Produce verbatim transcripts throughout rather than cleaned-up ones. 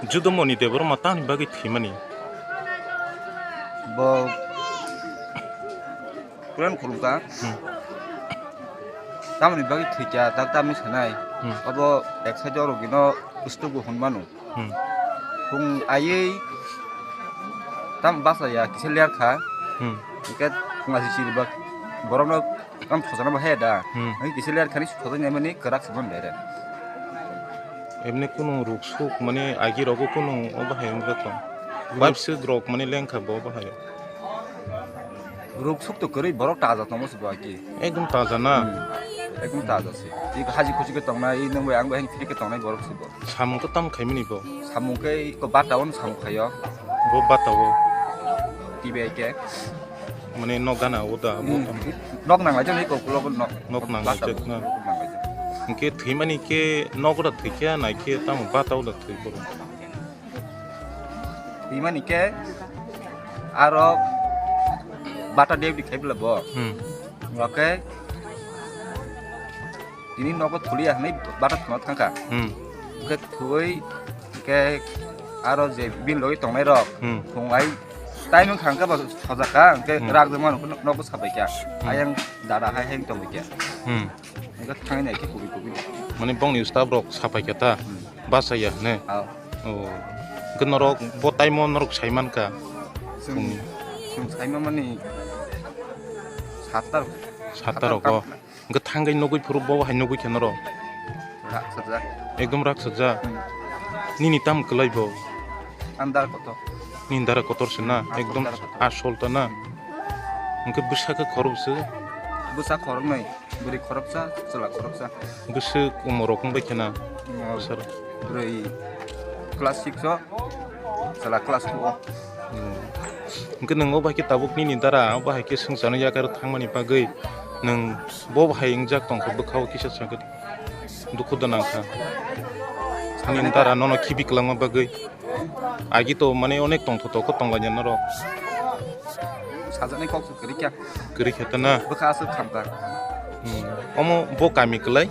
Judomoni Debbarma tamni bagwi thwimani? Bo Puran khulumkha. Hmm. Tamoni bagwi thwikha, tak tamni sanai. Hmm. Obo ek side o rogino stugo hwnmano. Hmm. Hung aiwi tam basa ya kisa ler kha. Hmm. Hingke hung asi siri bak borokno tam thojana bo haya da. Hmm. Hingke kisa ler khani thojana mani kwrak se man dere. Emne kunu ruk suk mane agi rogo kunu obo hai wngkha tong. Ruk- Wife suk rok mane lengkha bo obo hai. Ruk suk to kwrwi borok taja tongo se bo agi. Ekdom taja na? Hmm. Ekdom taja se. Iko haji khuji khe tongnai, i nwng bai ang bai hang phiri khe tongnai borok se bo. Samung to tam khaimani bo? Samung khe iko bata ono samung khaio. Bo bata o? T B I khe. Mane nok gana o da, bo Hmm. tamo? Nok nang lai jani iko kulo nok. Nok nang lai Bata jak na? nok nang lai jak. Hingke thwimani khe nok da thwikya nai khe tamo bata o da thwi borok? Thwimani khe aro bata debdi khai bwla bo. Hmm. Oke. Tini nogo thulia hwnwi bata thwna thangkha. Hmm. Hwnkhe thwi, hwnkhe aro je bini logi tongnai rok, Hmm. thwnglai time wngkha, hwnkhe bo sojak kha, hwnkhe Hmm. rak jongma nogo sabai kha. Hmm. Ayang dada hai hai tongbai kha. Hmm. Hwnkhe thangwi nai khe kubui kubui. Mane bongni staff rok sapai kha ta? Hmm. Bachaya hwne? Ao. Oh. Hwnkhe norok bo time o norok sai mankha? Chwng, Phungni. chwng sai manmani satta rok. Satta rok o. Hwnkhe thangwi nugwi phuru bo hai nugwi khe norok? Raksajak. Ekdom raksajak. Hmm. Nini tam kwlai bo? Ang dara kotor. Nini dara kotor se na? Asol Ekdom dara kotor. Asol ta na? Hmm. Hwnkhe bwsa khe khorok se? Bwsa khoroknwi, bwrwi khoroksa, chwla khoroksa. Bwswk umor rok wng bai khe na? Umor Sir. Bwrwi class six o, chwla class two o. Hmm. Hwnkhe nwng o bai khe tabuk nini dara o bahai khe swngcharno yakar thangmani bagwi nwng bo bahai wngjak tongkha bwkha o kisa sakhe dukhu da nangkha. Nini dara nono khibi kwlangma bagwi agi to mane onek tongthotok khe tonglainani norok. Sajani kok se kwrwi kha. Kwrwi khe ta na? Bwkha aswk khamkha. Hmm. Omo bo kami kwlai?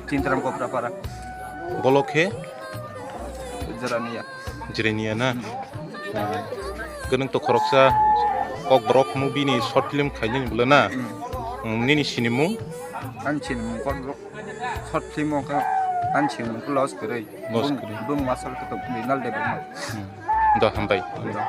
Chintaram Koprapara. Bolo khe? Jerania. Jerania na? Hmm. Gwnang to khoroksa Kokborok movie ni short film khainani bwle na? Hmm. Hmm, nini sinimung? Ani sinimung Kokborok short film o kha ani sinimung khe Los Kwrwi. Los Bung, Kwrwi. Bung masal khe to Mrinal Debbarma. Hmm. Do hambai. Do.